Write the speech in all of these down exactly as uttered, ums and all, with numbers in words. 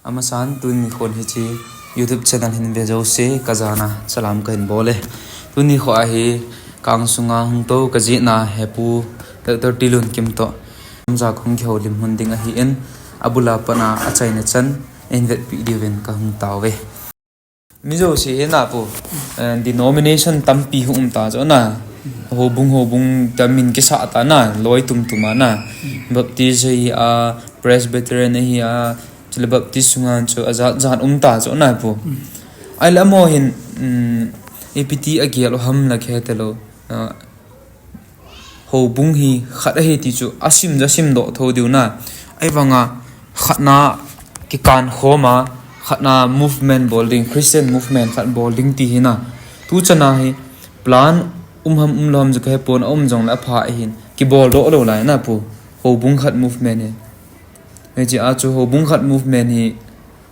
Amasan tuni khon hiche YouTube channel hin ve jouse kajana salam kahin bol e. Tuni kho ahi kang sunga hung tou kajihna hepu Doctor Tilun Kim toh. Amja kong kihoulim hun ding ahin abula pana achaina chan in vetpi diuvin kahung tao ve. Mi jouse hi na pu, eh, denomination tampi hung um ta chu na. Houbung, houbung ta min kisah ta na, loi tumtum a na. Baptist hi a, Presbyterian hi a, chule Baptist sunga chu ajat jat um ta chu na pu. Ahile amaho hin, um, ipi ti agel u ham la khe te lo. Ah, Houbung hi khat ahi ti chu asim ja sim doh tho diu na. Ahivanga khatna kikan khom a, khatna movement bol ding, Christian movement khat bol ding ti hi na. Tu chana hi plan um ham um lou ham chu kahepon, aum jongle apha ahin. Kibol doh lou lai na pu. Houbung khat movement hi. Hiche a chu houbung khat movement hi,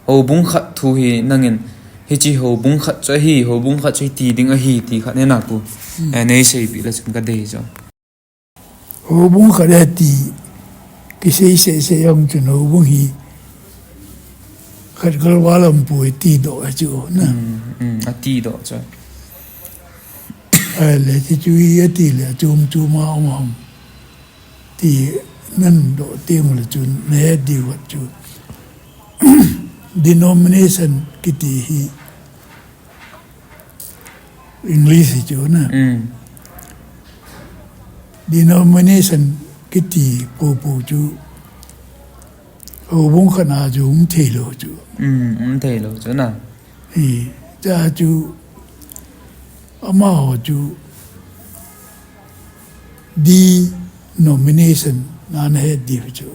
houbung khat thu hi nangin, hiche houbung khat chu ahi, houbung khat chu hiti ding ahi ti khat hi na pu. Hmm. Eh, nei seipeh le chun kadei chu. Houbung khat ati, kisei sei sei jong chun houbung hi khat galval um poi ti doh chu na. Hmm, hmm, ati doh chu. Ahile, ti chu hi ati le, chum chum a um ham. Ti nan doh teng le chun, nahet diu chu. Denomination kiti hi English hi chu na. Mm. Denomination kiti popo chu. Houbung khat a chu um thei lou chu. Mm, um thei lou chu na. Hi, cha chu amaho chu denomination na nahet diu chu.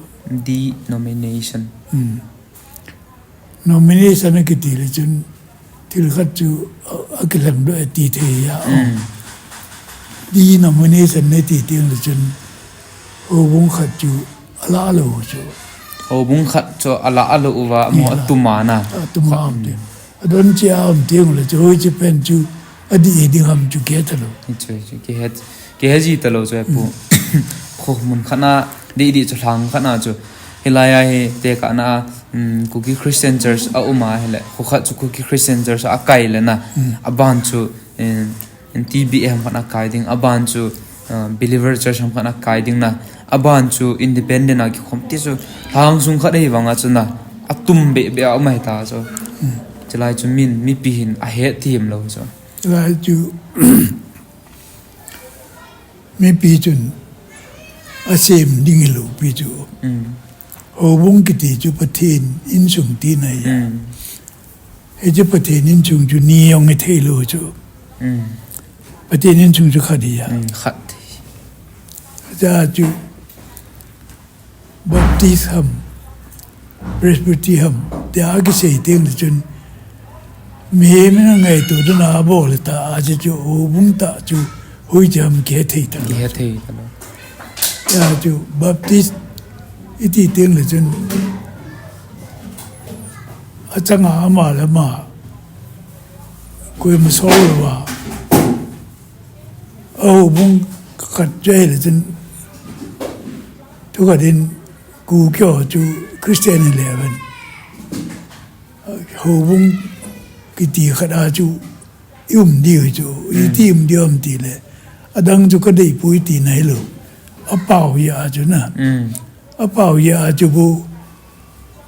Denomination. Hmm. Nomination akiti le chun thil khat chu a, akilhem doh e ti thei a. Hmm. Denomination nati teng le chun houbung khat chu alah lou chu. Houbung khat chu alah lou uva, amaho atum a na. Atum a um teng. Adon che a um teng le chu hoiche pen chu adih ding ham chu kihe talou. Hichu, hichu, kihe, kihe ji talou chu e pu. Hmm. Kho mun khat na, dih dih chu lhang khat na chu. Hilai a hi tekah na, um, Kuki Christian Church a um a hile. Kho khat chu Kuki Christian Church a akai le na. Hmm. Aban chu, um, T B A ham khat a kai ding, aban chu, ah, Believer Church ham khat a kai ding na, aban chu independent a kikhom ti chu lhang sung khat ahi vang a chu na, atum be be a um ahi ta chu. Hmm. Chulai chu min, mipi hin ahet thim lou chu. Chulai chu mipi chun asem ding hilou pi chu. Hmm. Houbung kiti chu Pathen insung tina ahi a. Hmm. Hiche Pathen insung chu ni jong hithei lou chu. Mm. Pathen insung chu khat ahi a. Mm, khat. Acha chu Baptist ham, Presbyterian ham, tia kisei teng le chun. Mihem in angaito dan a abol ta, ache chu houbung tah chu hoiche ham kihe thei talou. Kihe thei talou. Acha chu Baptist iti teng le chun. Achanga ama le ama koima sol louva, a houbung khat chu ahile chun, thukhat in Kuki ho chu Christian hile ven, houbung kiti khat a chu i um diu chu, iti um diu ham tile, adang chu kadei poi tina hilou. Apao jeh a chu na. Mm. Apao jeh a chu bou,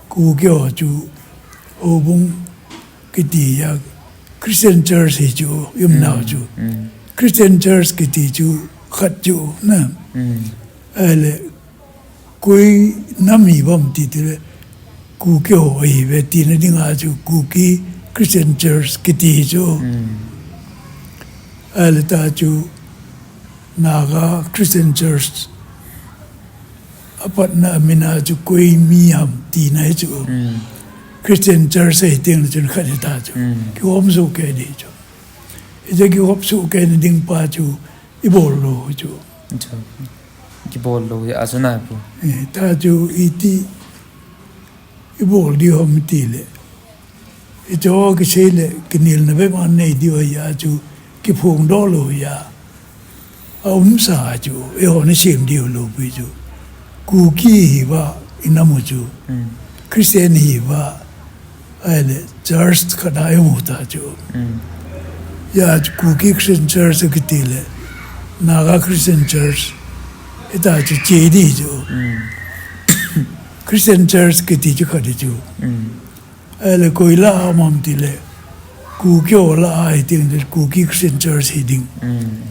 Kuki ho chu houbung kiti a Christian Church hi chu i um nau chu. Mm, mm. Christian Church kiti chu khat chu na. Mm. Ahile, koi nam hi uvam ti tile, Kuki ho ahi uve tina dinga chu Kuki Christian Church kiti chu. Mm. Ahile ta chu Naga Christian Church apatna amin a chu koi mi ham tina hi chu. Mm. Christian Church ahi teng le chun khat hita chu. Mm. Kihom soh kei ding chu. Hiche kihom soh kei na ding pa chu ibol lou chu. Chu. Kibol lou jeh a chu na pu. Eh, ta chu iti ibol diu ham tile. Hiche kisei le kinelna bep anei diu ahi a chu kiphong doh lou ahi a. Aumsa chu, eiho nasem diu lou pi chu. Kuki hi uva, i nam u chu. Mm. Christian hi uva, Ahile church khat a imu ta chu. Hmm. Hia chu Kuki Christian Church kiti le Naga Christian Church hita chu che di chu. Hmm. Christian Church kiti chu khat di chu. Hmm. Ahile koi lah a um ham ti le Kuki ho lah a hi ding le Kuki Christian Church hi ding. Hmm.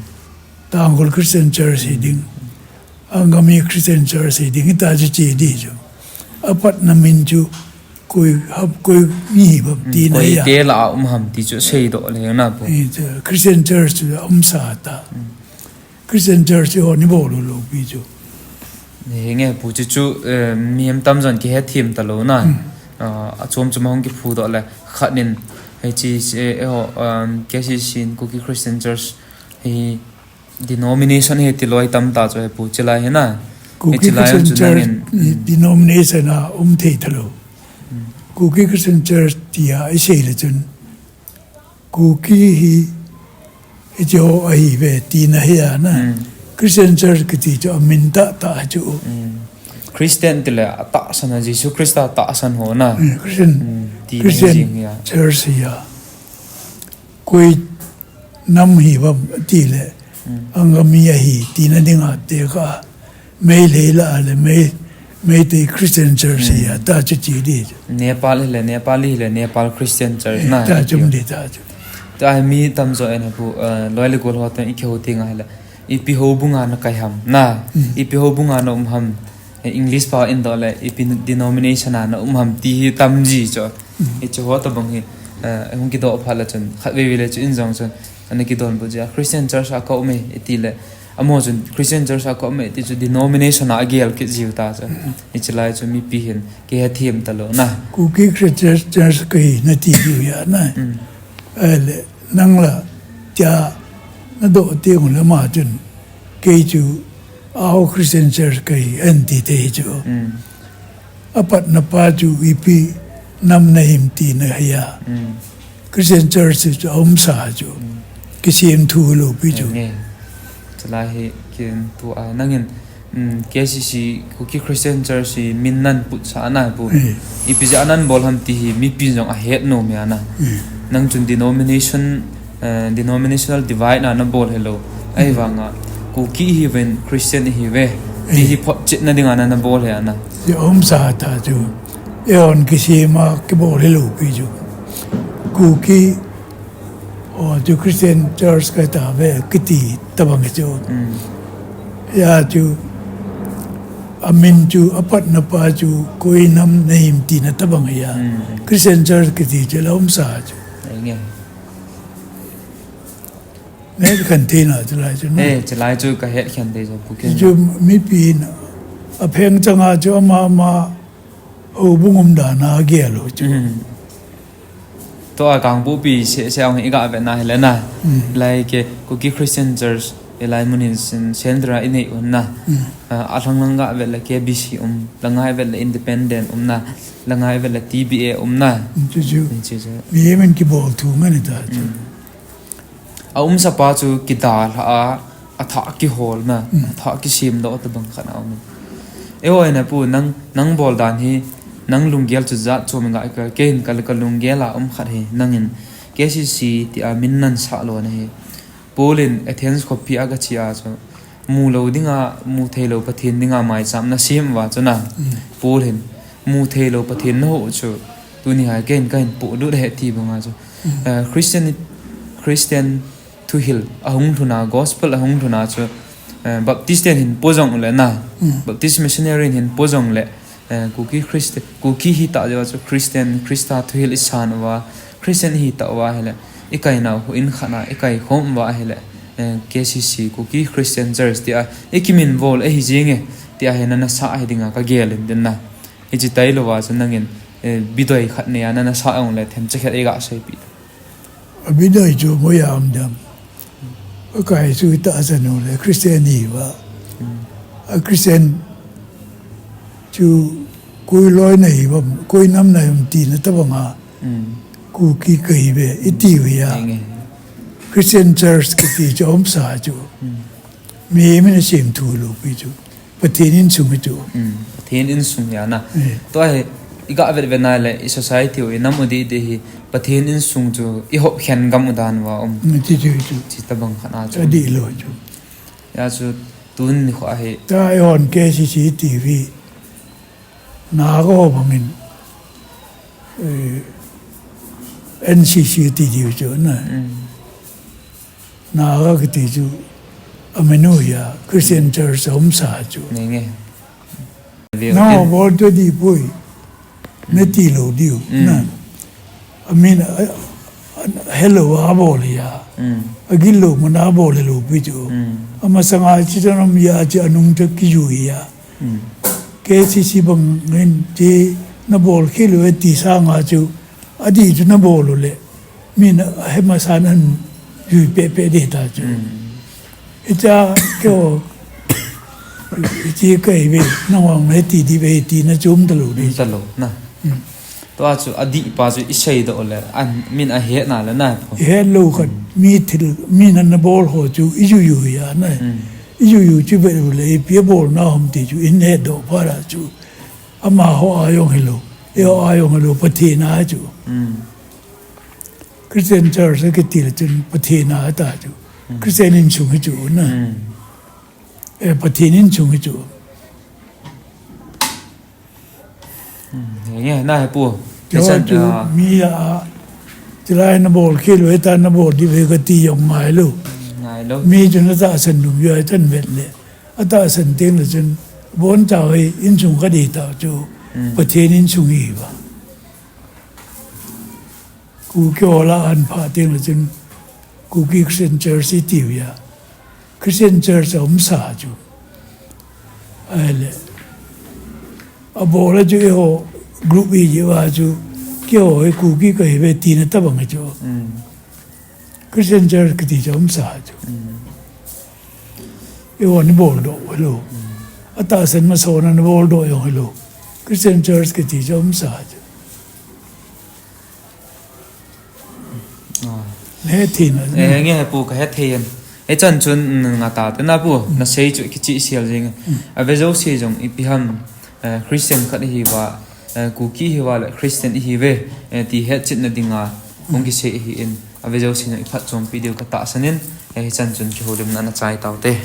Tangkhul Christian Church hi ding. Angami Christian Church hi ding, hita chu che di chu. Apatna min chu koi ham, koi mi hi bam ti na hia. Koi te lah a um ham ti chu seidoh le na pu. Christian Church chu umsa ta. Hmm. Christian Church ho ni bol lou pi chu. Ni nge pu chu chu, eh, mihem tamjon kihethem talou na. Hmm. Ah, achom chom hung kiphudoh le khat nin. Hiche, eh, ho, um, K C C in Kuki Christian Church hi denomination hi tilou tamtah chu hi pu chilai hi na. Kuki Christian Church denomination a um thei talou. Hmm. Kuki Christian Church tia isei le chun Kuki hi hiche ho ahi ve tina hia na. Hmm. Christian Church kiti chu amin tahtah chu. Hmm. Christian tile atahsan a Jesu Christa tahsan ho na. Hmm, Christian, hmm, tina Christian jing hia. Church hia. Koi nam hi bam ti le, hmm, Angami ahi tina dinga tekah, Meitei lah a le Mei, Meitei Christian Church hi a, hmm, ta chu che di. Nepal hi le, Nepali hi le, Nepal Christian Church na. Ta chu um di ta chu. Tua hi mi tamjo in hi pu, eh, loi le gol ho teng i kihou teng a hi le. Ipi houbung a na kai ham na. Hmm. Ipi houbung a na um ham. Eh, English pao in doh le, ipi denomination a na um ham ti hi tam ji chu. Hmm. Hiche ho tabang hi, eh, hung kidoh phat le chun, khatvei vei le chun in jong chun, ana kidonbut ji a, Christian Church a ka um e, iti le, amaho chun Christian Church a ka um e, ti chu denomination a agel kit jiu ta chu. Hmm. Hiche lai chu mipi hin, kihethem talou na. Kuki Christian Church kahi nati jiu hia na. Hmm. Ahile, nang la, tia, nadoh teng u le ama chun, kei chu, Ao Christian Church kahi, anti thei chu. Hmm. Apatna pa chu ipi nam nahim tina hia. Hmm. Christian Church chu aumsa chu. Hmm. Kisemthu lou pi chu. Nge. Chulai hi kitu a nangin, mm, K C C, Kuki Christian Church hi min nan putsah na pu. Eh. Ipi jeh a nan bol ham ti hi mipi jong ahet nom e na. Eh. Nang chun denomination, eh, denominational divide na nabol helou. Ahivanga, Kuki ihiuvin Christian ihiuve. Eh. Ti hi photchetna dinga na nabol hi a na. Chu aumsa ta chu. Eihon kisem a kibol helou pi chu. Kuki ho chu Christian Church kahi tauve, kiti tabang chu. Mm. Hia chu, amin chu, apatna pa chu, koi nam nahim tina tabang hia. Mm. Christian Church kiti chu la umsa chu. Nge. Nge khan thei na chu lai chu na. Eh, chu lai chu kahet khen thei chu pu khen. Chu mipi in apheng changa chu ama ama houbung umdan a agel u chu. Mm. Tua Kangpokpi seh seh a hung i ga vet na hile na. Mm. Lai ke Kuki Christian Church, hilai mun hin sin centre a i nei u na. Mm. Ah, alhang lang ga vet le K B C um, langa i vet le Independent um na, langa i vet le T B A um na. Mm, chu chu. Mm, chu chu. Mihem in kibol thu ngen ta chu. Mm. Aumsa pa chu kidalha a, athah kiholna, mm, athah kisemdoh tabang khat a um. Eiho na pu nang, nang bol dan hi, nang lunggel chu jat chom nga ka, kei hin ka, ka lunggel a um khat hi, nangin K C C ti a min nan sah lou na hi. Paul in Athens khopi a ka chi a chu, mu lou dinga, mu thei lou Pathen dinga maicham na sem uva chu na. Mm. Paul hin, mu thei lou Pathen na ho chu, tuni a kei hin ka hin polut he ti banga chu. Mm. Eh, Christian, Christian thuhil ahung lhun a, gospel ahung lhun a chu, eh, Baptist ten hin po jong le na, mm, Baptist missionary hin po jong le, eh, Kuki Christian, Kuki hita jeh a chu Christian, Christa thuhil i san uva, Christian i hi tauva hile, i kainau houin khat a, i kaikhom uva hile, eh, K C C, Kuki Christian Church ti a, i kiminvo le ahi jing e, ti a hi na na sa hi dinga ka gel in din na. Hichi tailou va chu nangin, eh, bidoi khat nei a na na sa jong le themcha khat i ga seipi. A bidoi chu mo ya um dam. A kai chu ta sa nu le Christian hi va. Hmm. A Christian chu koi loi na hi va, koi nam na hi um tina tabang a. Hmm. Kuki kahi ve, i ti ve ya. Nge. Christian Church kiti chu aumsa chu. Hmm. Mihem in asemthu lou pi chu. Pathen insung hi chu. Hmm. Pathen insung hi a na. Eh. Tua hi, I ga vet vet na le, i society u, i nam u di di hi, Pathen insung chu, i hop khen gam u dan uva um. Ti chu chu. Chi tabang khat a chu. A di lo chu. Ya chu, tun ni kho a hi. Ta i hon K C C T V. Na ko bangin. Eh, N C C ti di chu na. Mm. Naga kiti chu, aminu ya, Christian Church a um sa chu. Nge nge. Nao bol to di pui. Na ti lo diu, na. I mean, a, a, hello, a bol ya. A gil lo, mun a bol lo pi chu. Ama sanga chi chan um ya, chi anung cha ki ju ya. K C C bang ngin chi na bol khi lo e ti sanga chu. A di chu na bol lo le. Min a he masa nan yui pe pe de ta chu. Hicha keo, hichi kai ve, na wang he ti di ve ti na chum ta lo de. Ta lo, na. To a chu a di pa chu i sei do le, an min a he na le na. He lo khat, mi thil, mi na na bol ho chu, i yu yu ya na. I yu yu chu ve lo le, i pi bol na hom ti chu, in he do pa ra chu. Ama ho a yong he lo, e ho a yong he lo, Pathen a chu. Christian Church a kiti le chun Pathen a ta chu. Christian insung hi chu na. E Pathen insung hi chu. Nge na he pu. Chu mi a, chilai na bol khi lo, ta na bol di ve ka ti yong ngai lo. Ngai lo. Mi chu na ta san dum yo tan vet le. A ta san teng le chun, bon cha hoi insung ka di ta chu. Pathen insung hi ba. Kuki ola an pha teng le chun, Kuki Christian Church i ti ya. Christian Church a um sa chu. Ai le. A bol a chu e ho group i ji wa chu. Keo he Kuki ka he ve ti na ta bang chu. Christian Church kiti chu um sa chu. I ho ni bol do lo. A ta sen ma so na ni bol do yo lo. Christian Church kiti chu um sa chu. He thei na. Eh, nge he pu ka he thei em. E chan chun, mm, nga ta te na pu, na sei chu kichi sial jing. A ve jo si jong i pi ham, eh, Christian khat hi va, eh, Kuki hi va le Christian hi ve, eh, ti het chit na dinga, kong ki sei hi in. A ve jo si jong i phat chom pi deu ka ta sanin, eh, chan chun ki ho dem na na chai tau te.